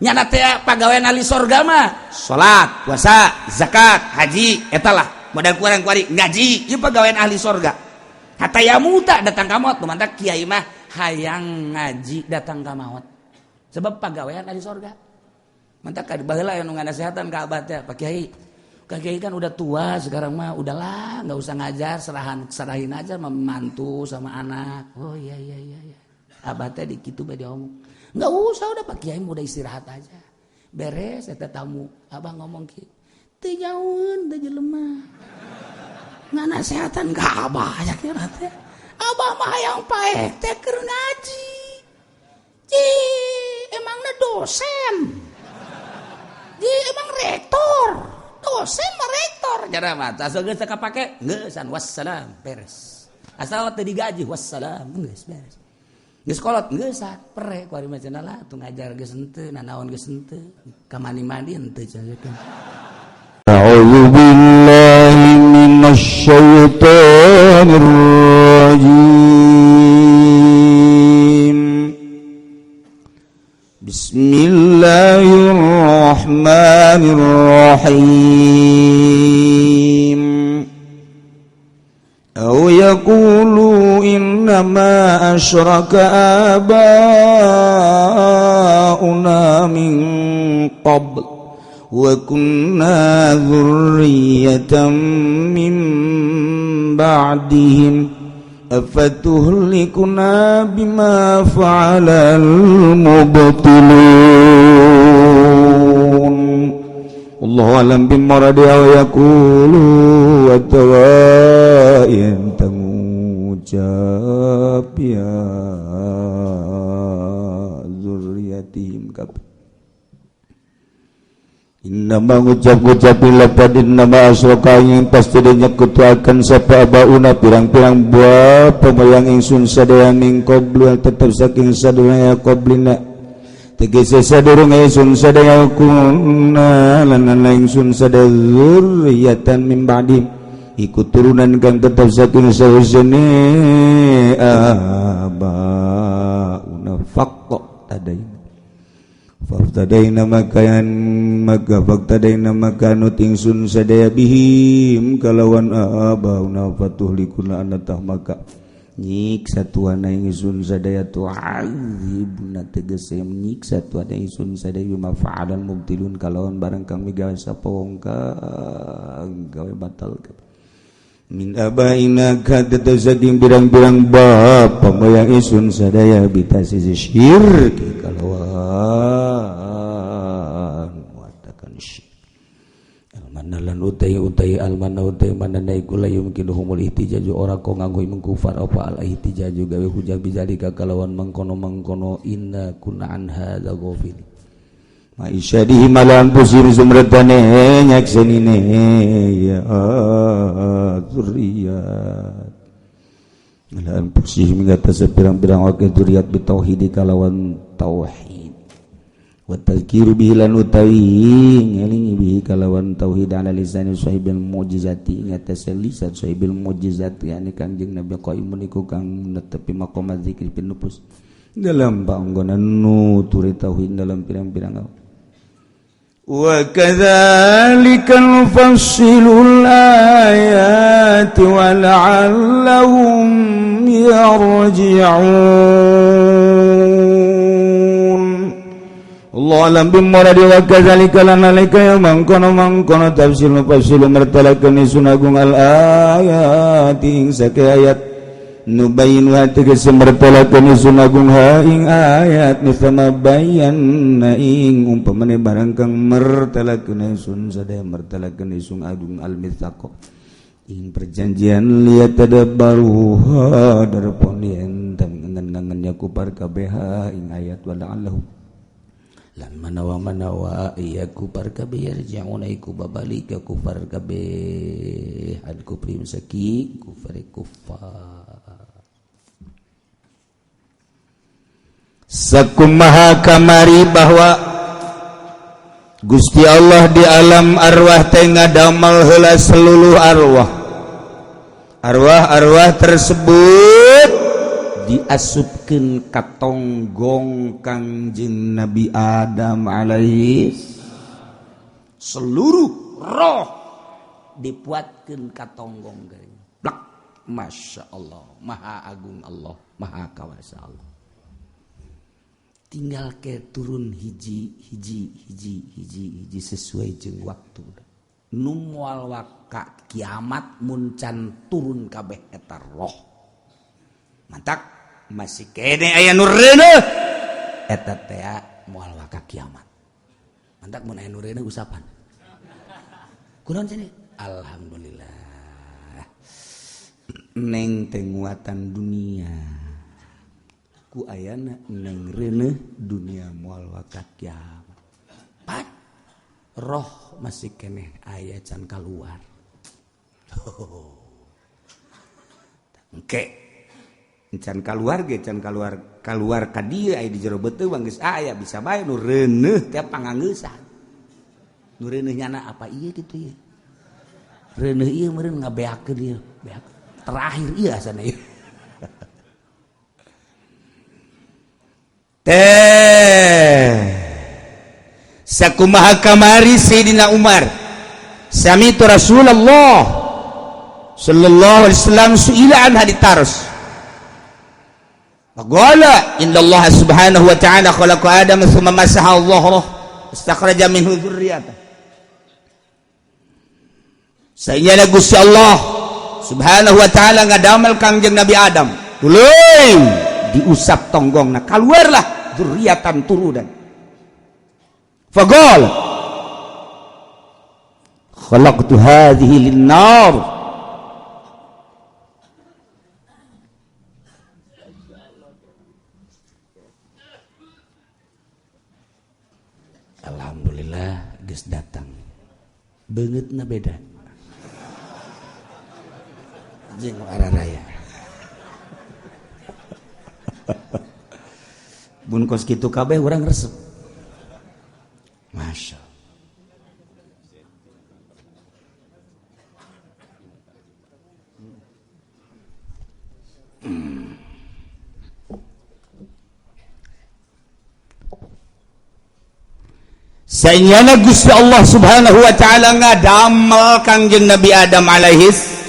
Nyana teh pagawean ahli sorga mah salat, puasa, zakat, haji, eta lah modal kurang kuari ngaji, ieu pagawean ahli sorga. Hatta yamuta, datang ka maut. Mantak kiai mah hayang ngaji datang ka maut, sebab pagawean ahli sorga. Mantak baheula anu nganasehatan ka abah teh, "Pak Kiai, Kak Kiai kan udah tua sekarang mah, udahlah, nggak usah ngajar, serahan serahin aja sama mantu sama anak." "Oh, iya." Abah teh di kitu bae diomong. "Nggak usah, udah, Pak Kiai udah istirahat aja." Beres eta tamu, abah ngomong kieu, "Teu jauheun teh jelema nganasehatan ka abah aja kira teh. Abah mah hayang paeh teh keur ngaji. Ji, emangna dosen? Ji, emang rektor? Dosen mah rektor." Jara mah asal geus teu kapake, geusan, wassalam, beres. Asal teu digaji, wassalam, geus beres. Geus kolot geus pere ku ari mah cenah lah, tuh ngajar geus henteu, nanaon geus henteu, ka mandi-mandi henteu cenah. أعوذ بالله من الشيطان الرجيم. بسم الله الرحمن الرحيم. أو يقولوا إنما أشرك آباؤنا من قبل وكنا ذرية من بعدهم أفتهلكنا بما فعل المبطلون. الله أعلم بمراد ويقولوا وتوائن ngucap ya zurriyatihim kabeh. Innama ngucap-ngucap lapad innama asroka yang pasti akan sapa abauna pirang-pirang buah pemayang ingsun sadaya min qablu tetep saking sadaya qablina, tegese sadurung ingsun sadaya, kunna lan ingsun sadaya, zurriyatan min ba'di iku turunan kang tetep saking sahusene abauna. Faqqa tadaina, faftadaina maka maka faktadaina maka nut ingsun sadaya bihim kalawan abauna. Fatuhlikuna anatah maka nyiksa tuana ingsun sadaya, tu'adzibuna tegese nyiksa tuana ingsun sadaya, bima fa'alal mubtilun kalawan barang kang migawe sapa wong kang gawe batal. Min abaina ka tetep saking pirang-pirang bapa moyang ingsun sadaya, bitasisi syirki kalawan watakan syirk. Almana lan utai utai almana utai mana iku la yumkinuhumul ihtijaju ora ko nganggo mengkufar apa al ihtijaju gawe hujah bizalika kalawan mangkono-mangkono inna kunna an hadza ghafil. Ma'isyadihi malam pusir sumretane nyaksenine ya zuriyat lan pusih mengatasi pirang-pirang oke zuriat bitauhidi kalawan tauhid wa tazkiru bihi lan utawi ngelingi bihi kalawan tauhid ala lisani sahibil mukjizati ngatasé lisan sahibil mukjizat, yakni Kanjeng Nabi, qaimun iku kang netepi maqam zikri bin nufus dalam panggonan nuturi tauhid dalam pirang-pirang. وكذلك نفصل الآيات ولعلهم يرجعون. الله أعلم بمراد. وكذلك lan nalika ya mangkono mangkono tafsir nufasilu mertelakeun ingsun agung al ayat ing sake ayat, nubayyin wa tegese mertelakeun ingsun agung ha ing ayat, misama bayanna ing umpamane barang kang mertelakeun ingsun sadaya, mertelakeun ingsun agung al mitsaq ing perjanjian, liat tadabbaruha darpon yen ngan-ngan kupar kabeh ing ayat, wa la'allahum lan manawa manawa iya kupar kabeh, yarji'una iku babalik ka kufar kabeh, an kufrim saki kufar kufar. Sakumaha kamari bahwa Gusti Allah di alam arwah teh ngadamel heula seluruh arwah. Arwah-arwah tersebut Diasupkeun ka tonggong Kangjeng Nabi Adam alaihi, seluruh roh dipuatkeun ka tonggong. Blak. Masya Allah, maha agung Allah, maha kawasa Allah. Tinggal ke turun hiji hiji hiji hiji hiji sesuai jeung waktu. Nu moal waka kiamat mun can turun kabeh eta roh. Mantak masih kene aya nu reuneuh eta teh moal waka kiamat. Mantak mun aya nu reuneuh usapan. Kunaon cenah? Alhamdulillah. Neng teh nguatan dunia. Ku ayana neng reuneuh dunia moal waka kiamat. Pat roh masih keneh aya can kaluar. Engke can kaluar ge can kaluar kaluar ka dieu aya di jero beuteung geus aya bisa bae nu reuneuh teh panganggeusan. Nu reuneuh nyana apa ieu kitu ieu. Reuneuh ieu meureun ngabeakeun ieu, beak. Terakhir ieu asana ieu. Teh sakumaha kamari Sayyidina Umar sami'tu Rasulullah sallallahu alaihi wasallam su'ila an haditaros faqala inna Allah subhanahu wa ta'ala khalaqa Adam thumma masaha dhahrahu istakhraja minhu dzurriyyatah. Sayyidina Gusti Allah subhanahu wa ta'ala ngadamel Kangjeng Nabi Adam tuluy diusap tonggongna keluarlah dzurriatan turunan. Faqala khalaqtu hadhihi lin-nar. Alhamdulillah geus datang. Beungeutna beda jeung araraya. Bun kos kitu kabeh urang resep. Masya Allah. Saenyana Gusti Allah Subhanahu wa taala ngadamel Kangjeng Nabi Adam alaihis,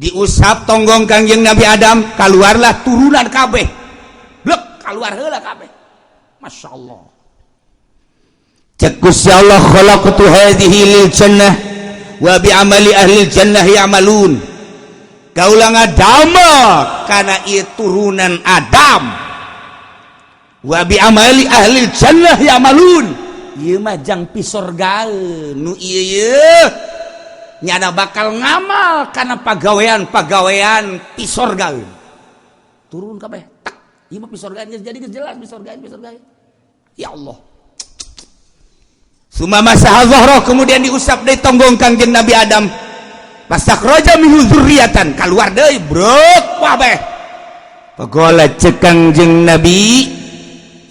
diusap tonggong Kangjeng Nabi Adam, keluarlah turunan kabeh. Blek, keluar heula kabeh. Masya Allah. Cek Gusti Allah khalaqtu hadhihi lil jannah wa bi amali ahli jannah ya'malun. Kaula ngadamel kana ieu turunan Adam. Wa bi amali ahli jannah ya'malun. Ieu mah jang pisorgaeun nu ieu yeuh. Nyana bakal ngamal kana pagawean-pagawean pisorgaeun. Turun kabeh. Tak, ieu mah pisorgaeun geus jadi geus jelas pisorgaeun pisorgaeun. Ya Allah. Summa masaha dhahra, kemudian diusap deui tonggong Kangjeng Nabi Adam. Fastakhraja minhu dzurriatan, kaluar deui bruk kabeh. Faqala cek Kangjeng Nabi,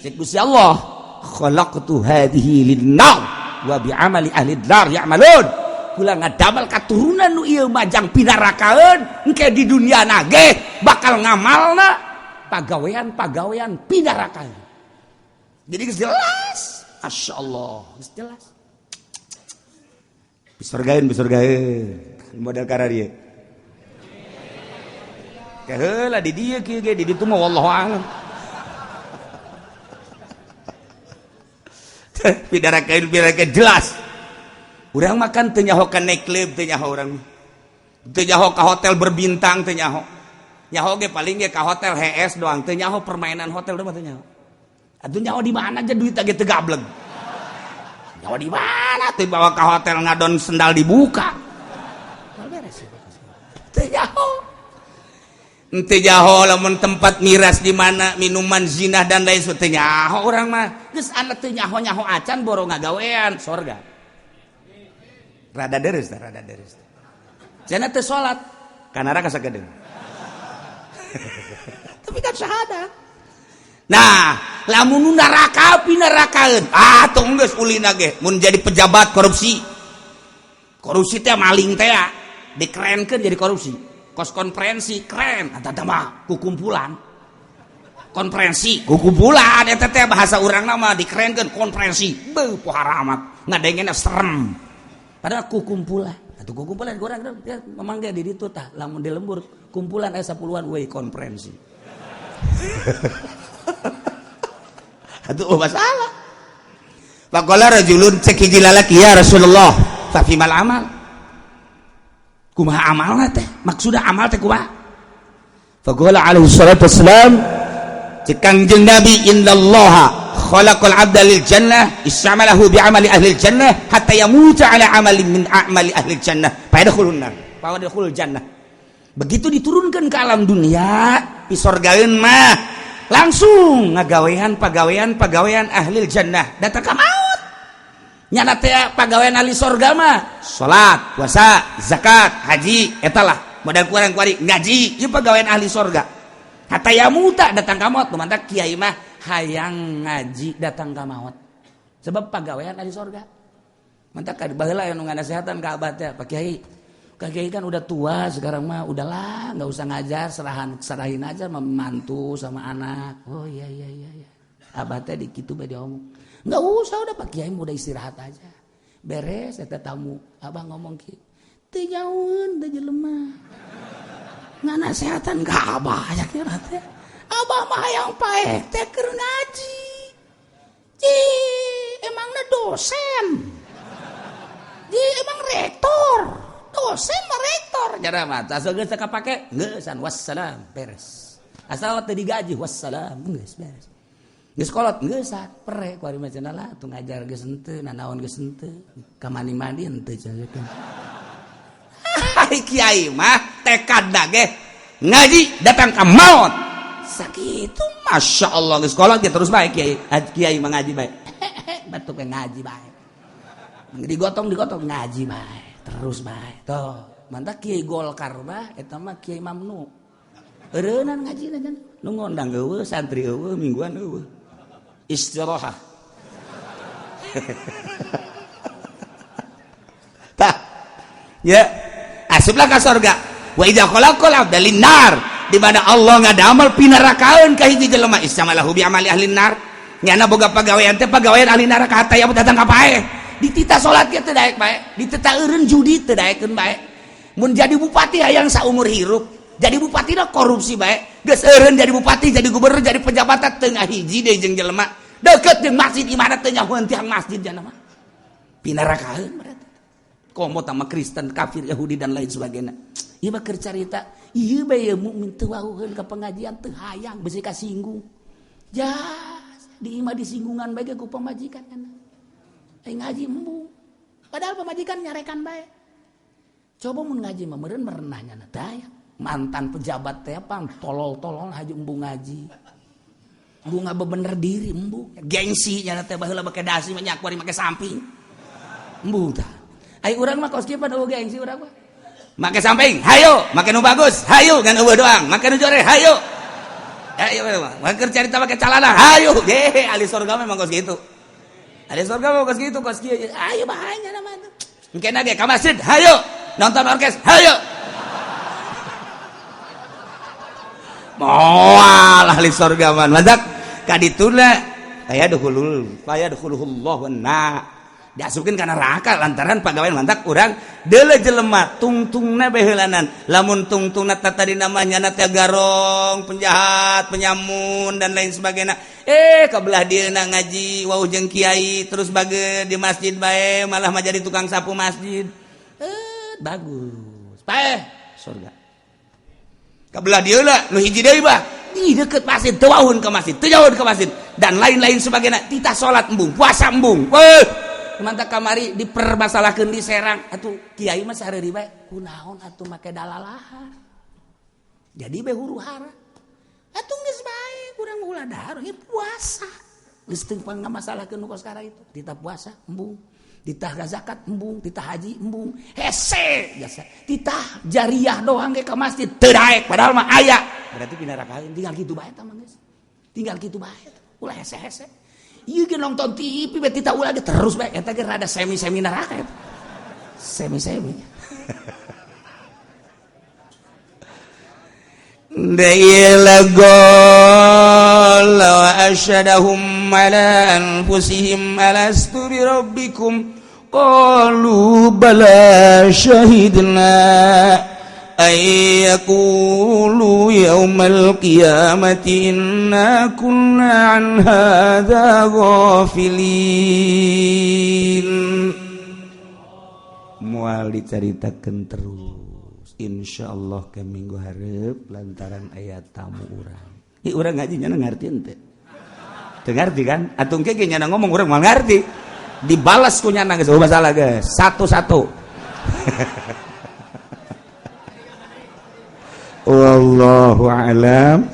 cek Gusti Allah, khalaqtu hadhihi lin-nar wa bi amali ahli nar ya'malun. Kula ngadamel katurunan nu ieu mah jang pinarakaeun, engke di dunia nage bakal ngamalna pagawean-pagawean pinarakaeun. Jadi geus jelas. Masya Allah, geus jelas. Pisorgaeun, pisorgaeun. Modal kararieu. Keheula di dieu kieu ge, di ditu mah wallahu a'lam. Pidarakaeun, pidarakaeun jelas. Urang makan teu nyaho ka nightclub, teu nyaho urang. Teu nyaho ka hotel berbintang, teu nyaho. Nyaho ge paling ge ka hotel HS doang, teu nyaho permainan hotel mah teu nyaho. Atuh nyaho di mana aja duit ge teu gableng. Nyaho di mana teu bawa ka hotel ngadon sendal dibuka. Beres. Teu nyaho. Teu nyaho lamun tempat miras di mana, minuman zina dan lain sebagainya teu nyaho urang mah. Geus anak teu nyaho-nyaho acan boro ngagawean sorga. Rada deres tah, rada deres. Cenah teu salat, ka neraka sakedeung. Tapi kan syahadat. Nah, lamun nu neraka pinarakaeun, ah tong geus ulina ge mun jadi pejabat korupsi. Korupsi teh maling teh dikerenkeun jadi korupsi. Kos konferensi keren eta mah kukumpulan. Konferensi kukumpulan eta teh bahasa urang nama dikerenkeun konferensi. Beuh pohara amat ngadengena serem. Padahal kukumpulan. Atuh kukumpulan urang memang ge di ditu tah lamun di lembur kumpulan aya 10-an euy konferensi. Atuh masalah. Faqala rajulun cek hiji lalaki ya Rasulullah fa fimal amal. Kumaha amalna teh? Maksudna amal teh kumaha? Faqala alaihi salatu wassalam cek Kangjeng Nabi innallaha khalaqal abda lil jannah istamalahu bi amali ahli jannah hatta yamuta ala amalin min a'mali ahli jannah fa yadkhulun nar fa yadkhulul jannah. Begitu diturunkan ke alam dunia pisorgaeun mah langsung ngagawean pagawean pagawean ahli jannah datang ka maut. Nyana teh pagawean ahli sorga mah salat, puasa, zakat, haji eta lah modal kurang kuari ngaji ieu pagawean ahli sorga. Hatta yamuta datang ka maut. Mantak kiai mah hayang ngaji datang ka maut sebab pagawean ahli sorga. Mantak baheula anu nganasehatan ka abah teh, Pak Kiai, Kak Kiai kan udah tua sekarang mah udahlah nggak usah ngajar, serahin aja sama mantu sama anak. Oh iya iya iya iya. Abah teh di kitu bae diomong. Nggak usah udah Pak Kiai udah istirahat aja. Beres eta tamu, abah ngomong kieu. Teu jauheun teh jelema. Nganasehatan ka abah aya kira teh. Abah mah hayang paeh teh keur ngaji. Cih, emangna dosen. Ji emang rektor. Dosen mah rektor jara mah asal geus teu kapake geusan wassalam beres. Asal teu digaji wassalam geus beres. Geus kolot geusan pere ku ari mah cenah lah atuh ngajar geus henteu nanaon geus henteu ka mandi-mandi henteu cenah. Ai kiai mah tekadna ge ngaji datang ka maut. Sakitu Masya Allah geus kolot ge terus bae kiai kiai mah ngaji bae. Batuk ge ngaji bae. Digotong-digotong ngaji bae. Terus bae toh mantap kiai Golkar bah eta mah kiai mamnu eureunnan ngajina jan nu ngondang eueuh santri eueuh mingguan eueuh istirahat. Tah ya asuplah ka sorga wa idza khalaqal abda linnar di mana Allah ngadamel pinarakaeun ka hiji jelema istamalahu bi amali ahli nar nyana boga pagawean teh pagawean ahli neraka hatta ya datang ka paeh. Ditita salat ge teu daek bae, ditita eureun judi teu daekeun bae. Mun jadi bupati hayang saumur hirup, jadi bupati dah korupsi bae. Geus eureun jadi bupati, jadi gubernur, jadi pejabat teu ngahiji deui jeung jelema. Deukeut jeung masjid imana teu nyahoeun tiang masjid jana mah. Pinarakaeun berarti. Komo sama Kristen, kafir, Yahudi dan lain sebagainya. Ieu mah keur carita, ieu bae ye mukmin teu wauheun ka pengajian teu hayang bisi kasinggung. Jas, di imah disinggungan bae ge ku pamajikan kana. Ngaji embung padahal pamajikan nyarekan bae. Coba mun ngaji mah meureun merenahnya na teh mantan pejabat teh pang tolol-tolol haji embung ngaji. Embung ngabebener diri embung gengsi nya teh baheula make dasi mah nyakuari make samping. Embung tah. Ai urang mah kos kieu pan eueuh gengsi urang mah. Make samping, hayo, make nu bagus, hayo ngan eueuh doang, make nu jore, hayo. Hayo mah, keur carita make calana, hayo. Ge ahli surga memang kos kitu. Ada surga mau kos gitu, kos kieu. Ayo bahaya nama itu. Mungkin lagi ke masjid, hayo. Nonton orkes, hayo. Moal ahli surga man. Mantak kadituna aya dukhulul, aya dukhuluhullah na. Diasupkeun ka neraka lantaran pagawean mantak urang deuleu jelema tungtungna baheulanan. Lamun tungtungna tadi namanya na teh garong, penjahat, penyamun dan lain sebagainya. Kebelah dia na ngaji wau jeung kiai terus bage di masjid bae malah mah jadi tukang sapu masjid. Bagus. Paeh surga. Kebelah dia lah nu hiji deui bah. Di deukeut masjid teu wauhun ka masjid, teu jauhun ka masjid dan lain-lain sebagainya. Titah salat embung, puasa embung. Weuh. Mantap kamari dipermasalahkeun di Serang atuh kiai mah sareuri bae kunaon atuh make dalalahan. Jadi bae huru hara. Atuh geus bae kurang ulah dahar ieu puasa. Geus teu pangmasalahkeun nu kos itu. Titah puasa embung, titah zakat embung, titah haji embung. Hese jasa. Titah jariah doang ge ka masjid teu daek padahal mah aya. Berarti pinarakaeun tinggal kitu bae tah mah geus. Tinggal kitu bae. Ulah hese-hese. Ieu ge nonton TV bae titah ulah ge terus bae eta ge rada semi-semi neraka eta. Semi-semi. Wa asyhadahum ala anfusihim alastu bi rabbikum qalu bala syahidna ay yaqulu yaumal qiyamati inna kunna an hadza ghafilin. Moal dicaritakeun terus, insyaallah ke minggu hareup, lantaran aya tamu urang. Ih, urang ngaji nyana ngarti henteu? Teu ngarti kan? Atuh engke ge nyana ngomong urang moal ngarti, dibalas ku nyana. Geus masalah geus satu-satu. Wallahu a'lam.